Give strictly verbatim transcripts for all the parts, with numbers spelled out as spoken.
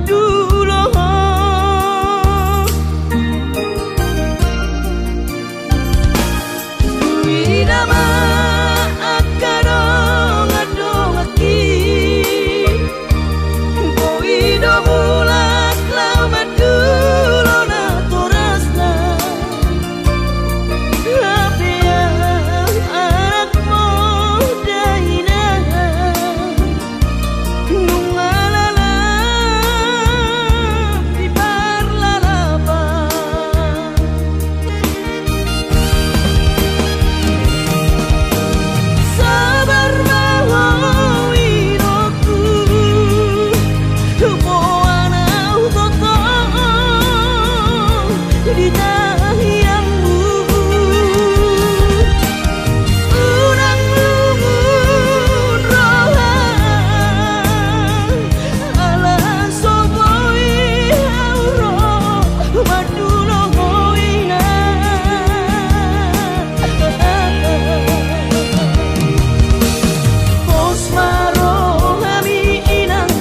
Dulo ho. Ida ma angka dongan-donganki. Boi do mulak laho mandulo natorasna. Hape anak muda inang. Nunga lalap di parlalapan. Sabar ma ho inongku, boan au tongtong di tangiangmu. Unang lungun roham, ala so boi au ro mandulo ho inang. Pos ma roham inang,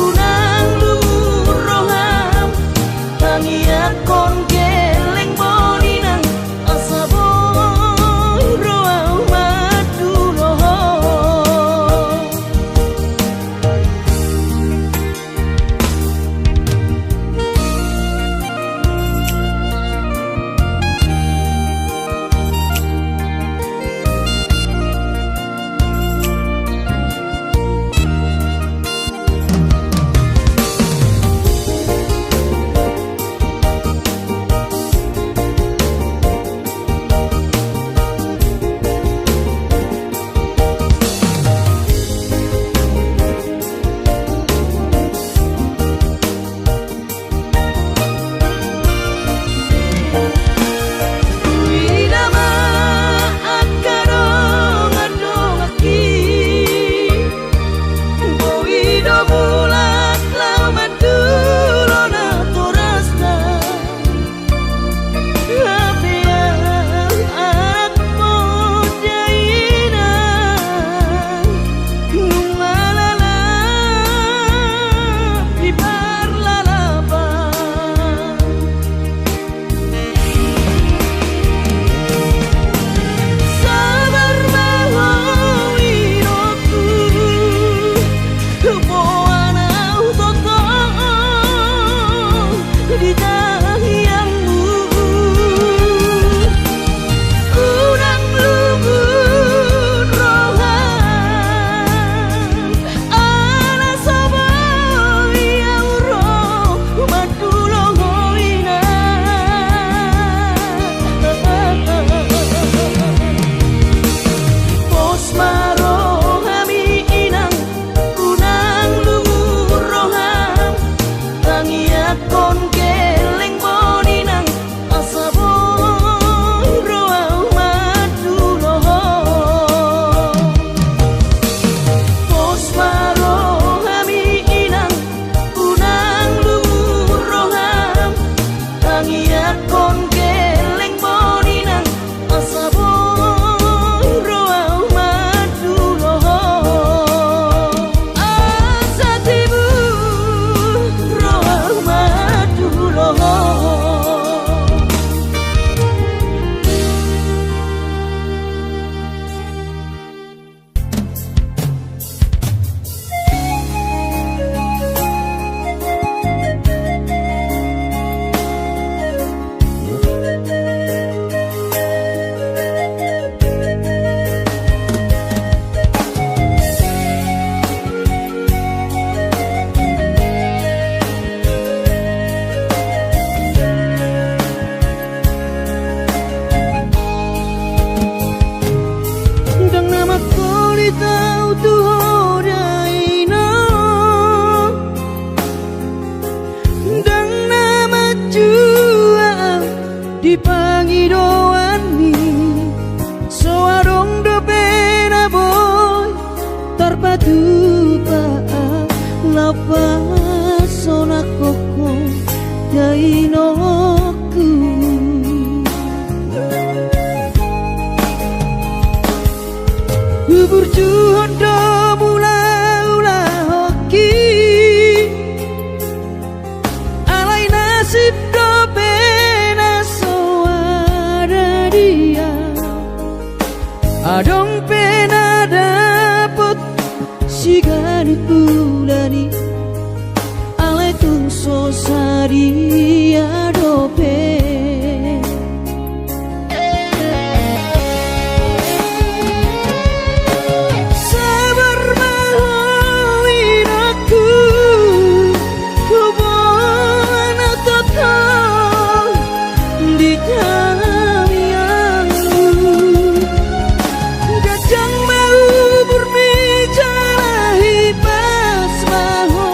unang lungun roham, tangiangkon gelleng ma on inang, asa boi ro au mandulo ho. Ida ma angka dongan-donganki. Boi do mulak laho mandulo natorasna. Hape anak muda inang, nunga lalap di parlalapan. Sabar ma ho inongku, boan au tongtong di tangiangmu. Unang lungun roham, ala so boi au ro mandulo ho inang. Pos ma roham inang, unang lungun roham, tangiangkon gelleng ma on inang, asa boi ro au mandulo ho. Pos ma roham inang, unang lungun roham, tangiangkon gelleng ma on inang, asa boi ro au mandulo ho. Asa tibu ro au mandulo ho. Ndang na mangkolit au tu ho dainang, ndang na manjua au di pangidoanmi. So adong dope na boi tarpatupa, laho pasonangkon ho dainangku. Huburjuhon do mulaulahonki, Ia dope. Sabar ma ho inongku, huboan na tongtong di tangiangmu. Ganjang ma umurmi jala hipas ma ho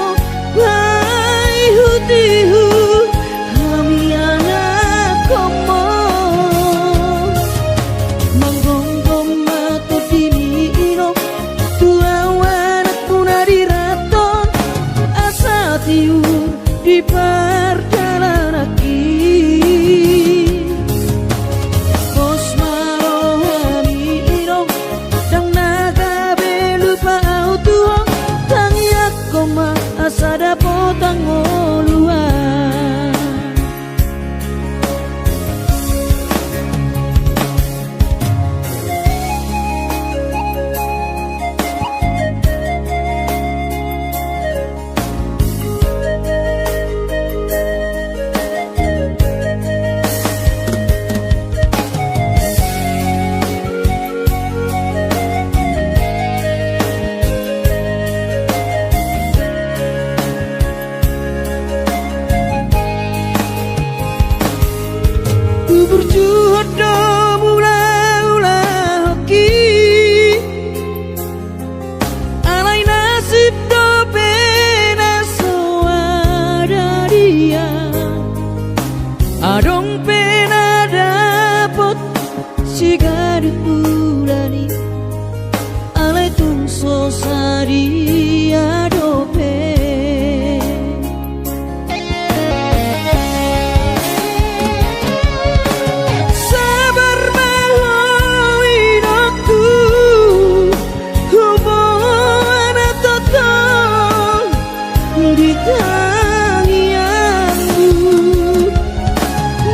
paihutihut hami anakhonmu. Manggomgom ma tondimi inong tu au anakmuna di ranton, asa tiur di pardalananki. Pos ma rohami inong, ndang na gabe lupa au tu ho, tangiangkon ma asa dapot hangoluan. Huburjuhon do mulaulahonki, alai nasib dope na so ada dia. Adong pe na dapot siganup bulan i, alai tung so sadia dope. Sabar ma ho inongku, huboan na tongtong di tangiangmu.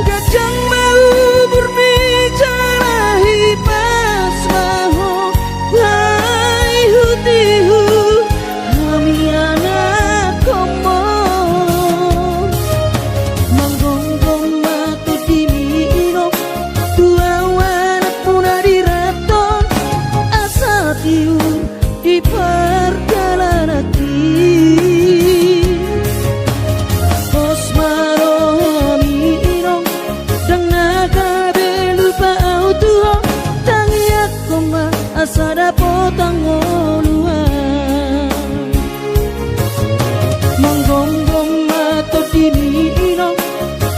Ganjang ma umurmi jala hipas ma ho paihutihut hami anakhonmu. Manggomgom ma tondimi inong tu au anakmuna di ranton, asa tiur di pardalananki. Pos ma rohami inong, ndang na gabe lupa au tu ho, tangiangkon ma asa dapot hangoluan. Manggomgom ma tondimi inong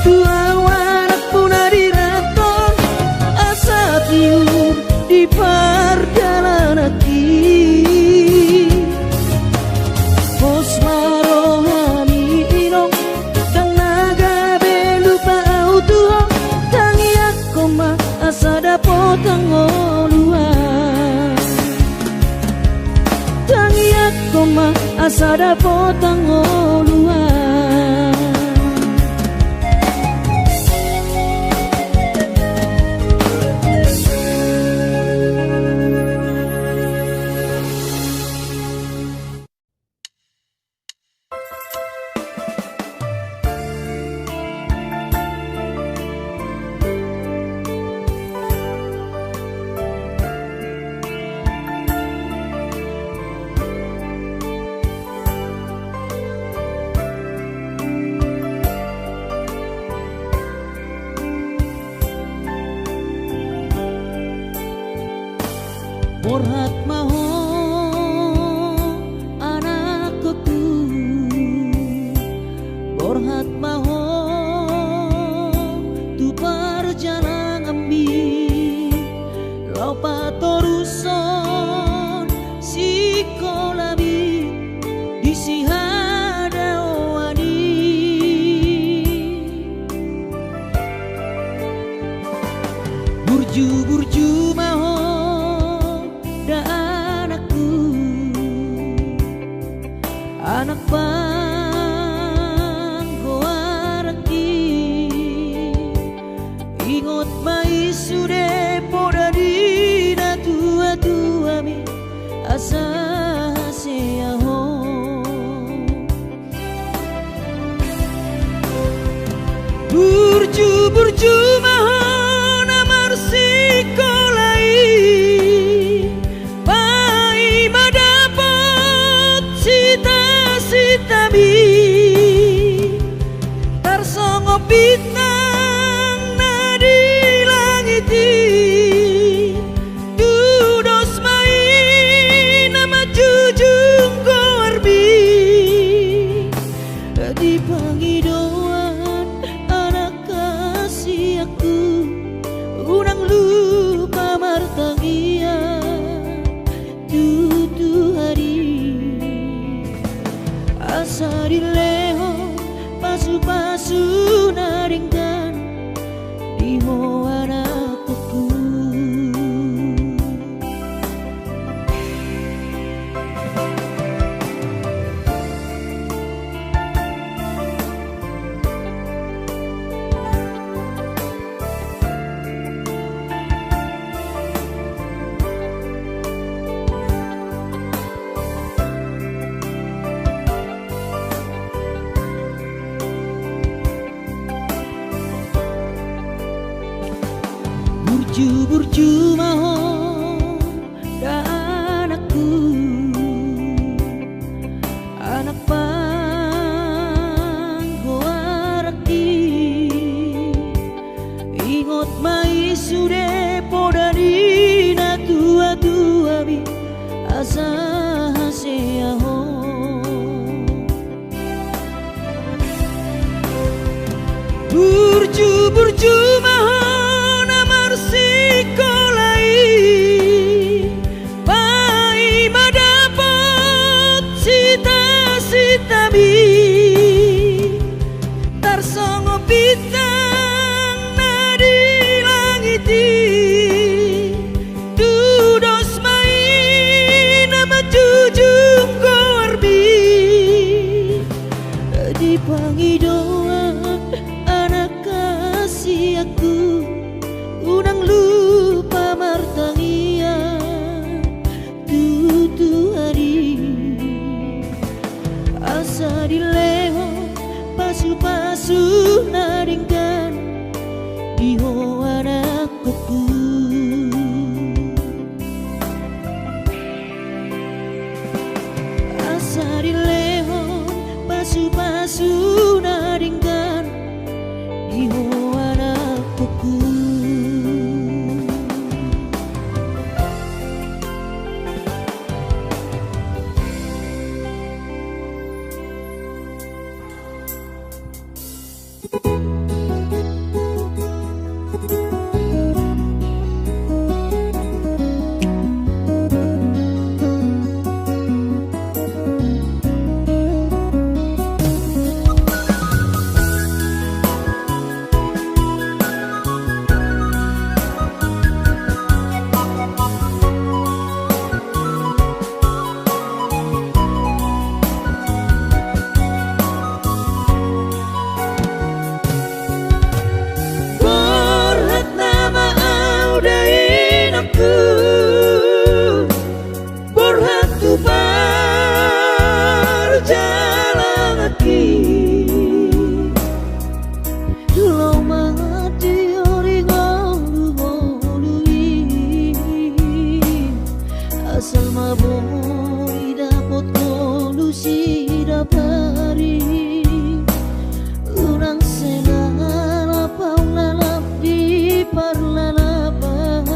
tu au anakmuna di ranton, asa tiur di pardalananki. Pos ma rohami inong, ndang na gabe lupa au tu ho, tangiangkon ma asa dapot hangoluan. Tangiangkon ma asa dapot hangoluan. Borhat ma ho anakku, borhat ma ho tu parjalanganmi, laho patorushon sikolami di sihadaoan i. Burju-burju ma ho da anakku, anak panggoar Burju-burju ma ho na marsikola i, paima dapot cita-citami. Tarsongon bintang na di langit i, tudos ma i na manjujung goarmi. Di pangidoan anak hasianku, unang lupa martangiang tu Tuhan i. Asa dilehon pasu-pasu na denggan di ho anakku. Burju-burju ma ho da anakku, anak panggoaran i. Ingot ma i sude poda ni natua-tuami, asa hasea ho. Burju-burju ma ho na marsikola i, paima dapot cita-citami. Tarsongon bintang na di langit i, tudos ma i na manjujung goarmi. Di pangidoan anak hasianku, unang lupa martangiang tu Tuhan i. Asa dilehon pasu-pasu na denggan di ho anakku. Asa dilehon pasu-pasu na denggan di ho anakku. Borhat nama au da inangku, borhat tu parjalanganki. Lomak di oringon ngolu i, asal ma boi dapot ngolu sidapari. Unang selalu lalap au lalap di parlalapan.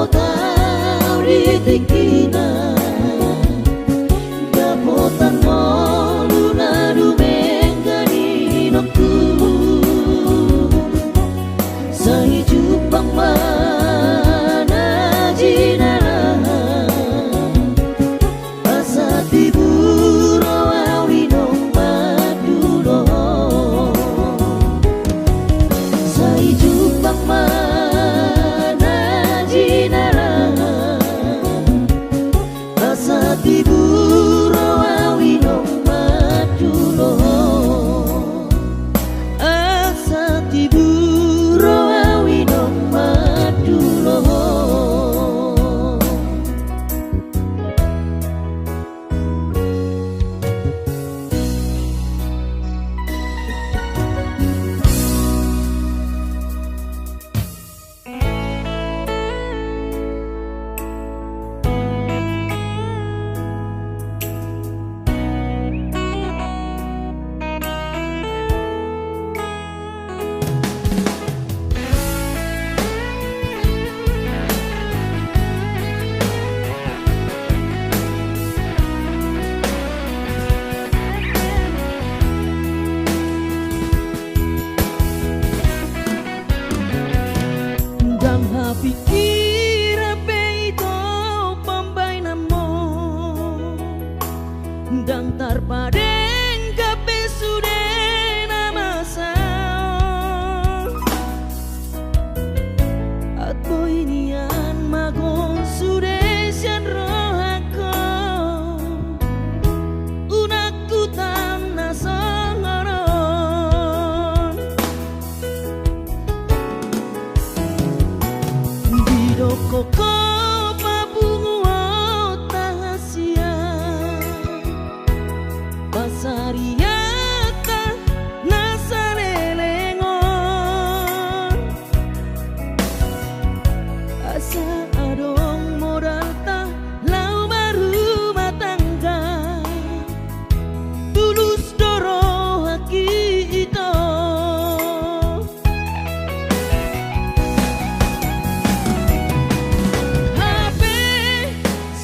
Tau di tingkina dapotan molu na dumenggan inongku. Sai jumpang ma na jinalahan. Asa tibu ro au inong mandulohon. Sai jumpang ma na jinalahan. Asa tibu ro au inong mandulohon. Asa tibu ro au inong mandulohon. Ndang hapingkiran be ito pambahenanmon. Ndang tarpadenggan be sude na masa on. Aut boi nian mago sude sian rohangkon. Unang tutan na songon on. Didok ho papunguonta hasian, pansarianta na saleleng on. Asa adong modalta laho marrumah tangga, tulus do rohangki ito. Hape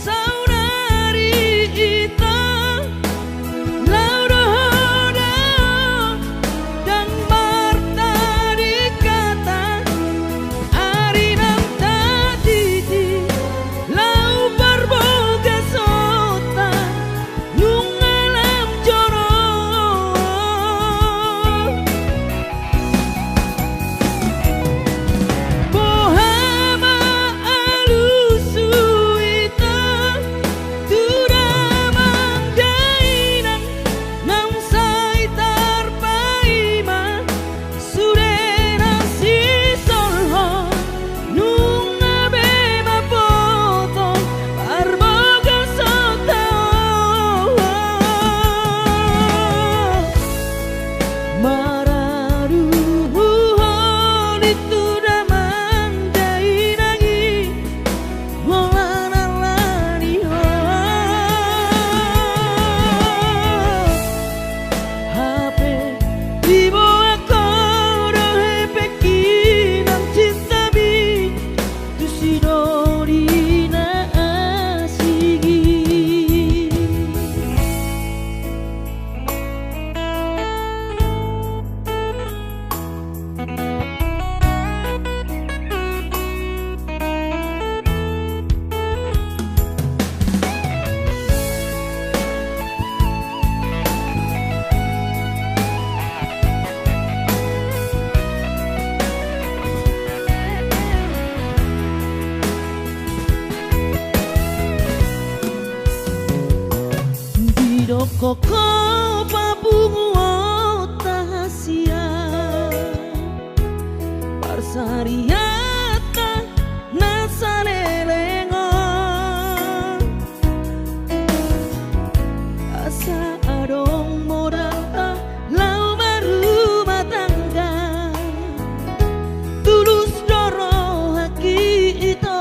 saonari ito laho do ho dao, ndang martading hata, ari naung tatiti laho parbagason ta. Nunga lam jolo. Boha ma alusi ito tu damang dainang naung sai tarpaima. Sude na sisolhot nunga be mamboto parbagason ta on. Maradu huhut i tu damang dainang i. Holan ala ni ho. Hape diboan ho do hepengki nang cintami tu si doli na asing i. Didok ho papunguonta hasian, pansarianta na saleleng on. Asa adong modalta laho marrumah tangga, tulus do rohangki ito.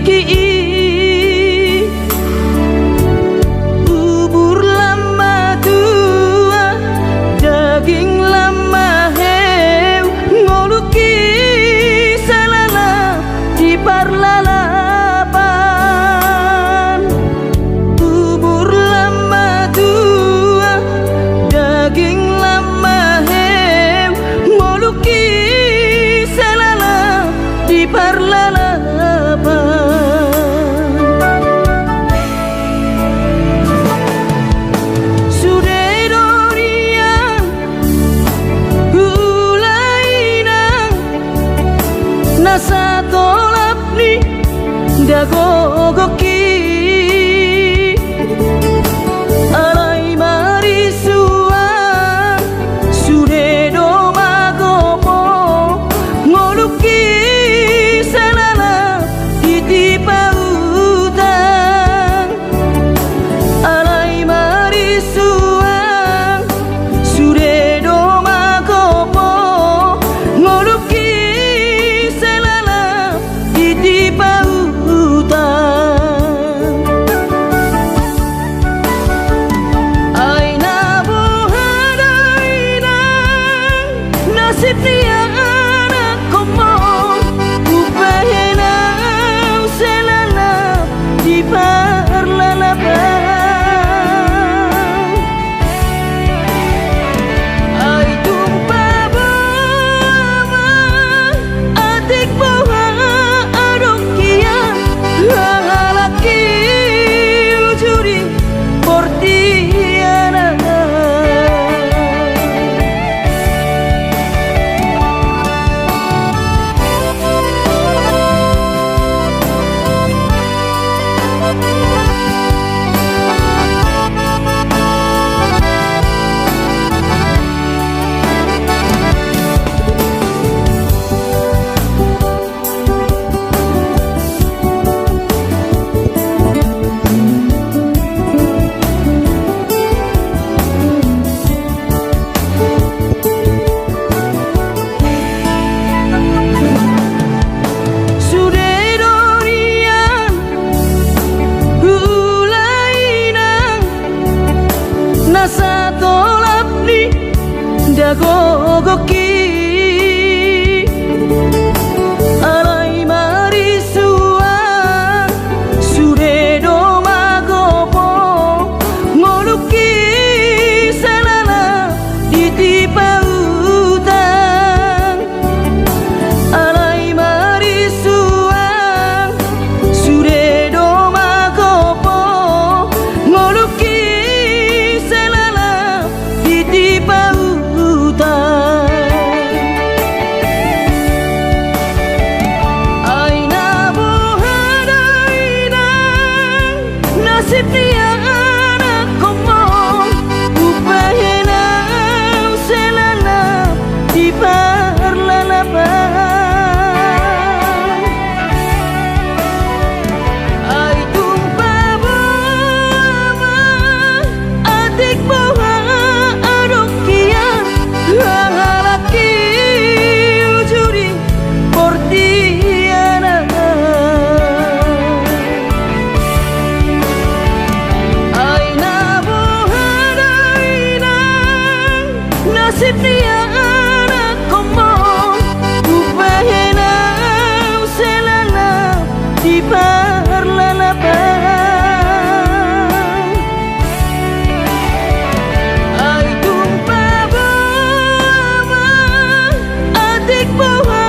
Ki i, umur lam matua, daging lam maheu, ngolungki sai lalap di parlalapan. Umur lam matua, daging lam maheu, ngolungki sai lalap di parlalapan. Sude do nian ulaina na satolap ni dagogo i, alai marisuang sude do magopo, ngolungki sai lalap di tipa utang. Alai marisuang sude do magopo, ngolungki sai lalap di tipa utang. Ai na boha do inang nasib ni anakkonmu, umbahen ahu sai lalap di parlalapan. Ai tung paboa ma atik boha adong hian, halak i uju di portibi an. Sude do nian ulaina na satolap ni dagogo i, alai marisuang sude do magopo, ngolungki sai lalap di tipa utang. Alai marisuang sude do magopo, ngolungki sai lalap di tipa utang. Ai na boha do inang nasib ni anakkonmu, umbahen ahu sai lalap di parlalapan. Ai tung paboa ma atik boha adong hian, halak i uju di portibi an. Ai na boha do inang nasib ni anakkonmu, umbahen ahu sai lalap di parlalapan. Ai tung paboa ma atik boha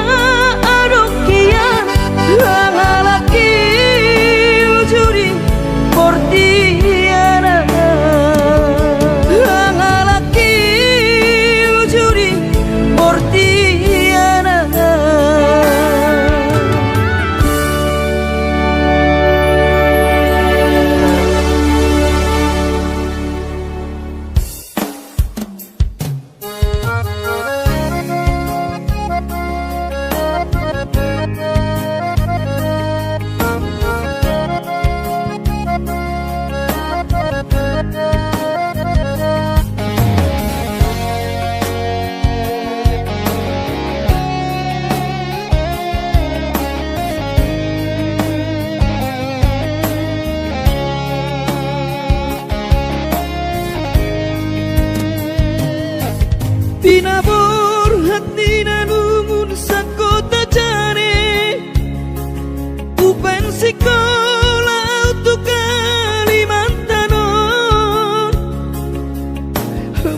adong hian, halak i uju di portibi an. Halak i uju di portibi an. Kola au tu Kalimantan on,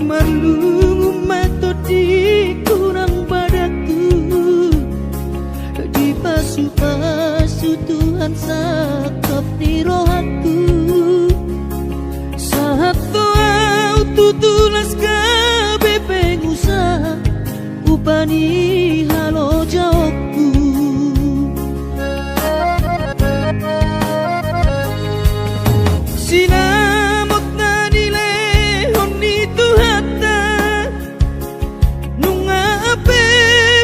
marlungun ma tondingku nang badangku, dipasupasu Tuhan sangkap ni rohangku. Sahat do au tutu las gabe pengusaha, upa ni halojaonku. Sinamot na nilehon ni Tuhanta, nunga pe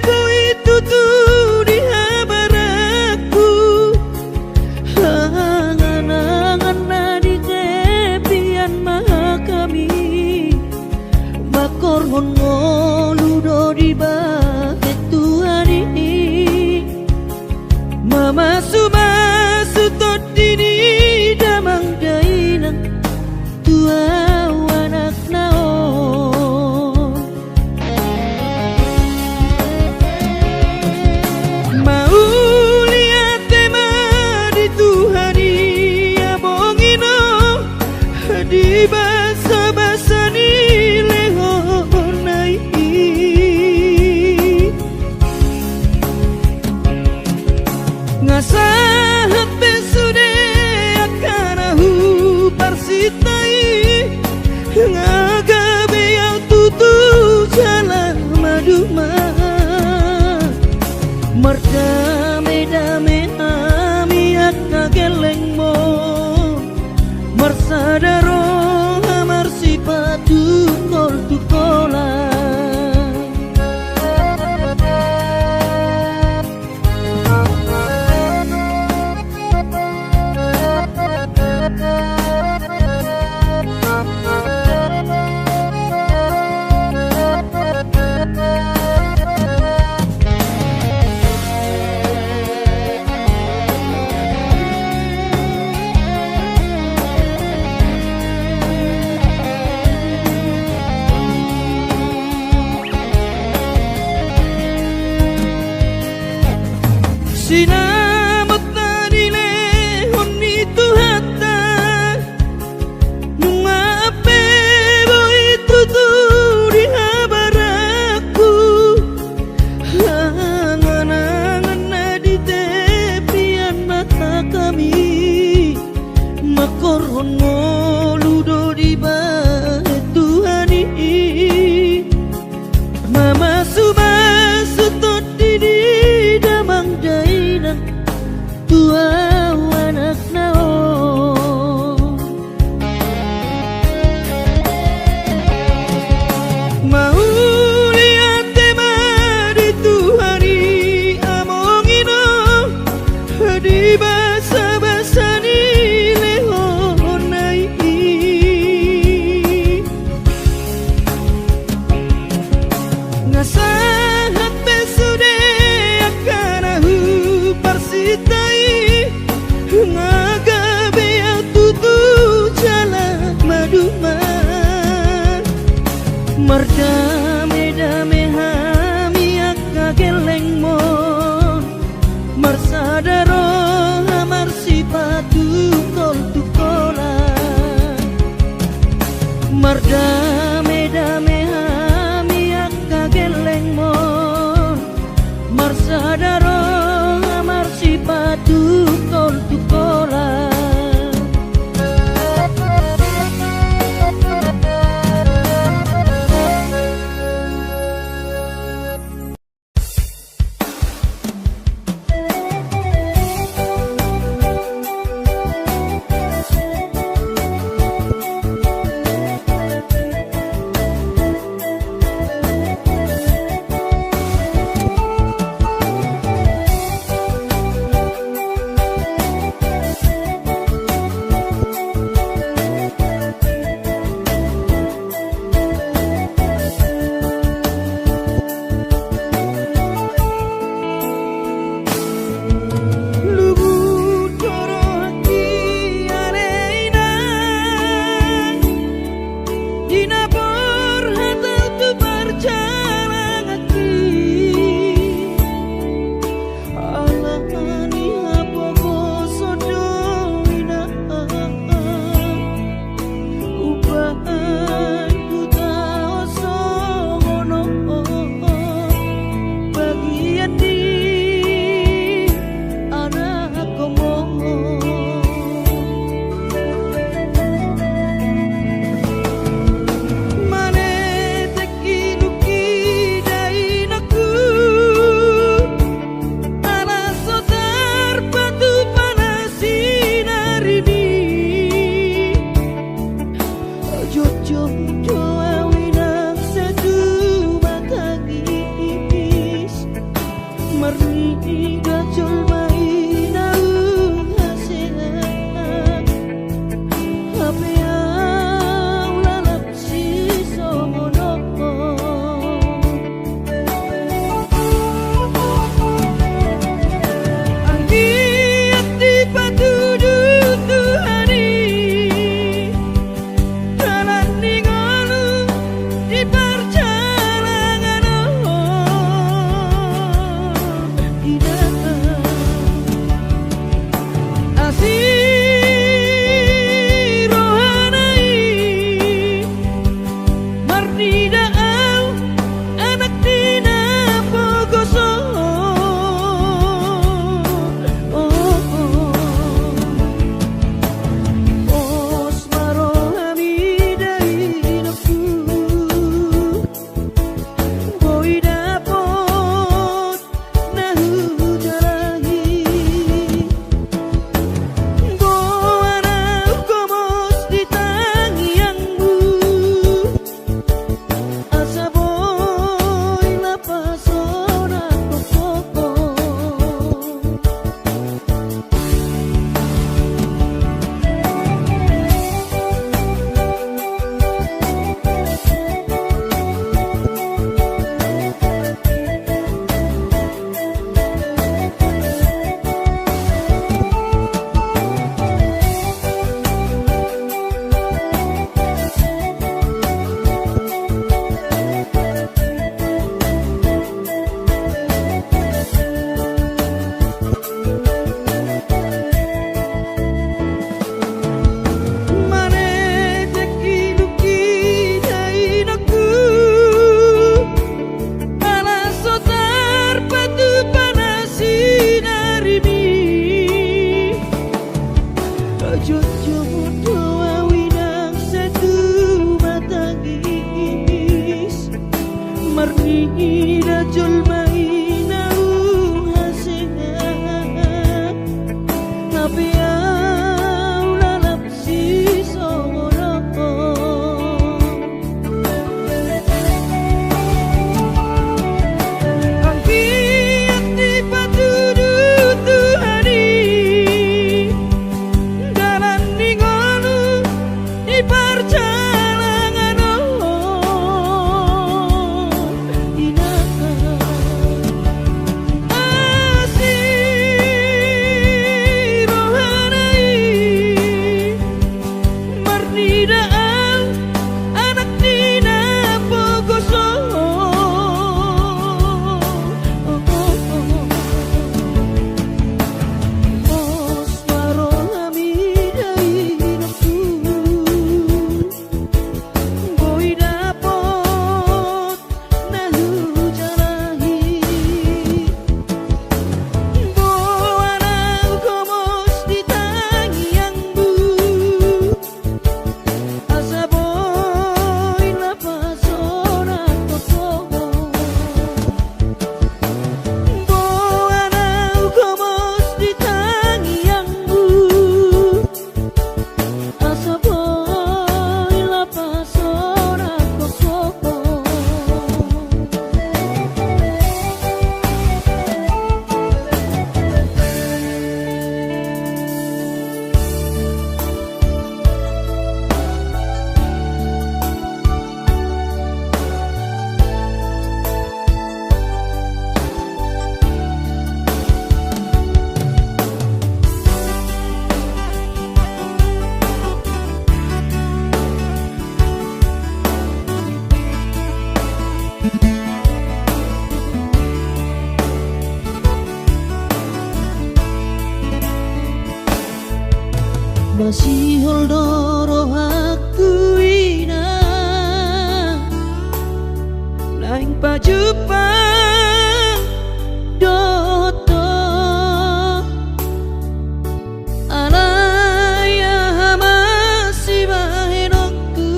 boi tutu di habaranku. Angan-angan na di tepian ma hami, mangkorhon ngolu do dibahen Tuhan i. Mamasu-masu tondi ni damang dainang tu au anakna on. Mauliate ma di Tuhan i, among inong, di basa-basa ni lehonna i. Nga sahat be sude angka na huparsinta i, nga gabe au tutu jala maduma. Mardame-dame hami angka gellengmon, marsada roha marsipatu tol tu kola. Sinamot na nilehon ni Tuhanta, nunga pe boi tutu di habaranku. Angan-angan na di tepian ma hami, mangkorhon ngolu do dibahen Tuhan i. Mamasu-masu tondi ni damang dainang tu au anakna on. Mauliate ma di Tuhan i, among inong, di basa-basa ni lehonna i. Jotjot do au inang sai tumatangis, marnida jolma i na huhasehat, hape au lalap sisongon on. Anggiat dipatudu Tuhan i dalan ni ngolu di parjalangan on, inang. Asi rohana i, marnida au anak ni na pogoso. Pos ma roham ida inangku, boi dapot na hujalahi. Boan au gomos di tangiangmu, asa boi lapas sonang gokhon. Boan au gomos di tangiangmu, asa boi lapas sonang gokhon. Masihol do rohangku inang, naeng pajumpang dohot ho. Alai aha ma sibahenonku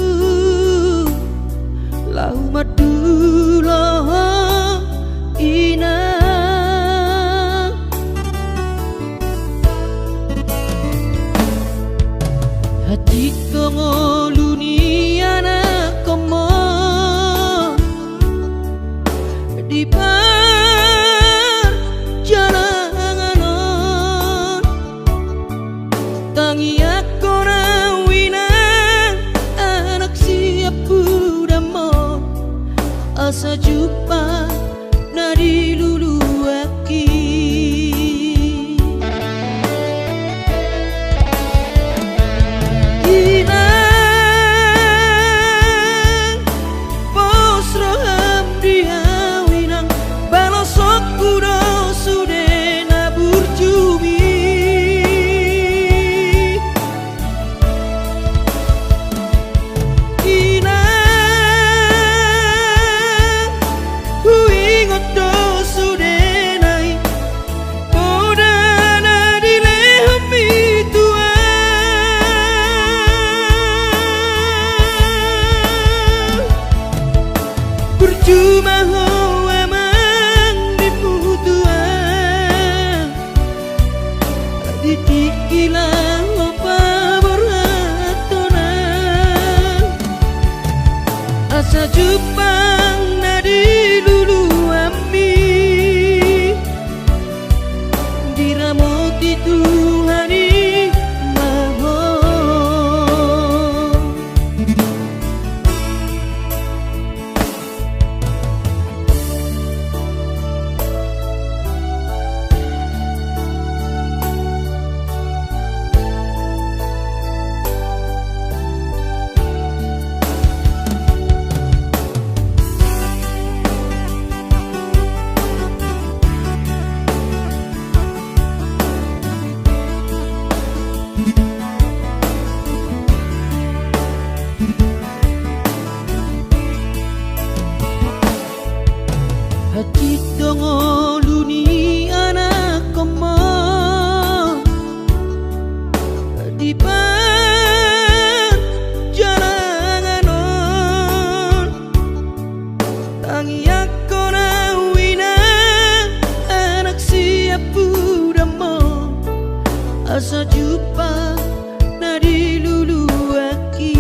laho mandulo ho inang. Hatingko ngolu ni anakhonmu di parjalangan on. Tangiangkon au inang anak siampudanmu, asa jumpang na diluluanki. Inang, pos roham di au inang, balosonku do sude na burjumi. Inang, huingot do sudena i poda na dilehonmi tu au. Burju ma ho amang di putua, di tingki laho paborhathon au, asa jumpang na diluluanmi, diramoti Tuhan i ma ho. Di parjalangan on, tangiangkon au inang anak siampudanmon, asa jumpang na diluluan i.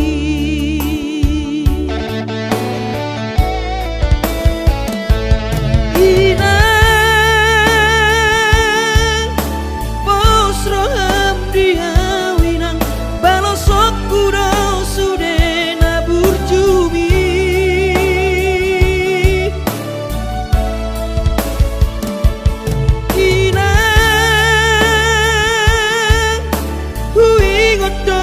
Inang, pos roham di au inang, balosonku do sude na burju i. Inang, huingot do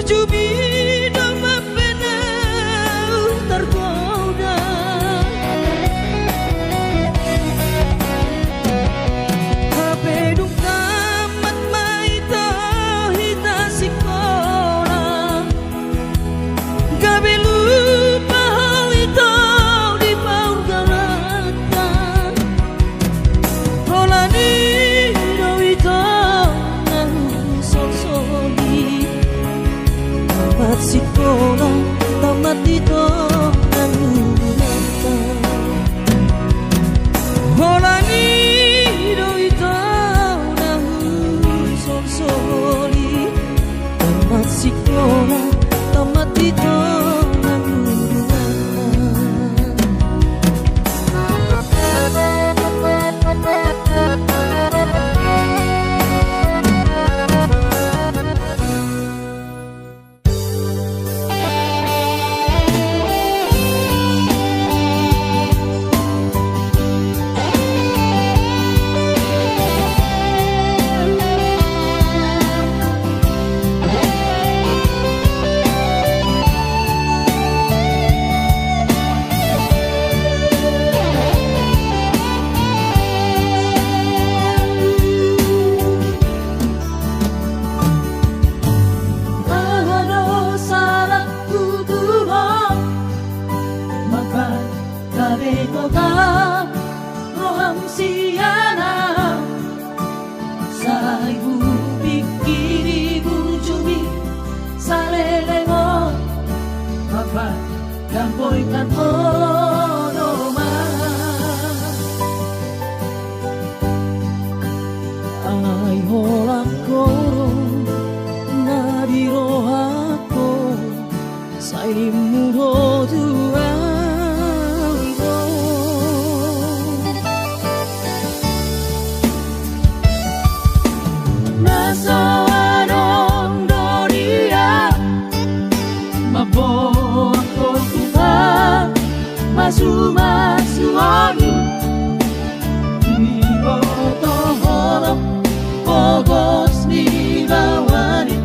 Jumi do mampenau targoda. Hape dung tamat ma ito hita sikola, gabe lupa ho ito di paurgalanta. Holan i do ito na husolsoli. Tamat sikola, tamat ito na hurang. Holan i do ito na husolsoli. Tamat sikola, tamat ito na hurang. Aha do saratku tu ho? Mambahen gabe tongka roham sian au. Sai hupingkiri burjumi saleleng on. Mambahen dang boi tarhon ho ma. Ai holan ho do na di rohangku, sai limmu do tu au. Na so adong do dia mamboan ho tu pamasumasu on. Diboto ho do pogos ni baoa i,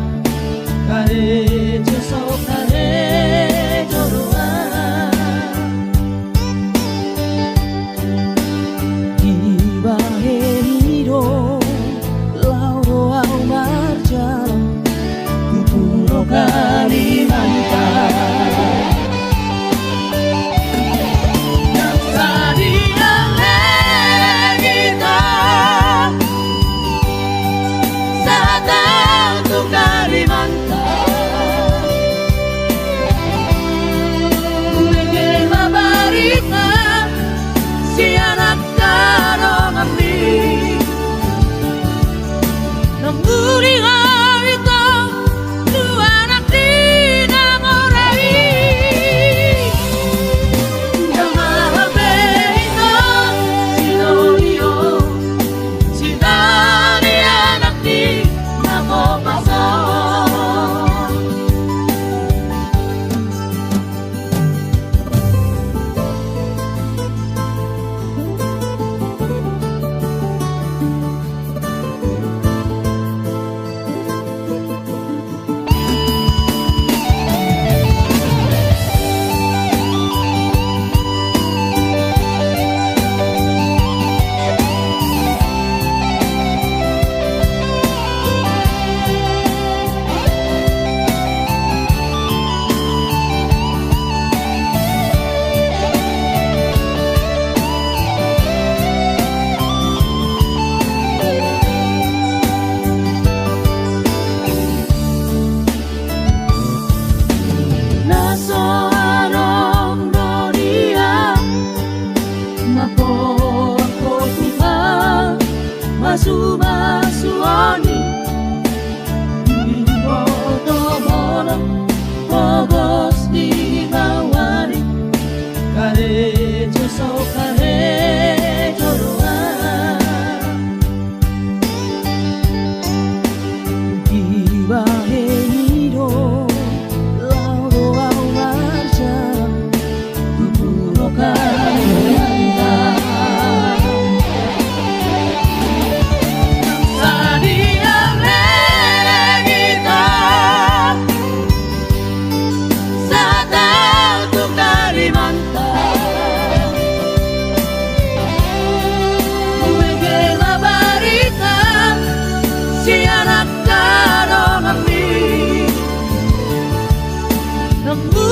karejo so karejo do au. Dibahen i do laho do au marjalang tu Pulo Kalimantan. Nang sadia leleng ito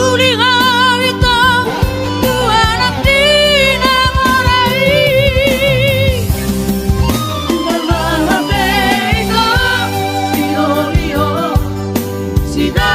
Uli hau ito tu anak ni na mora i. Marmahal pe ito siolio, sida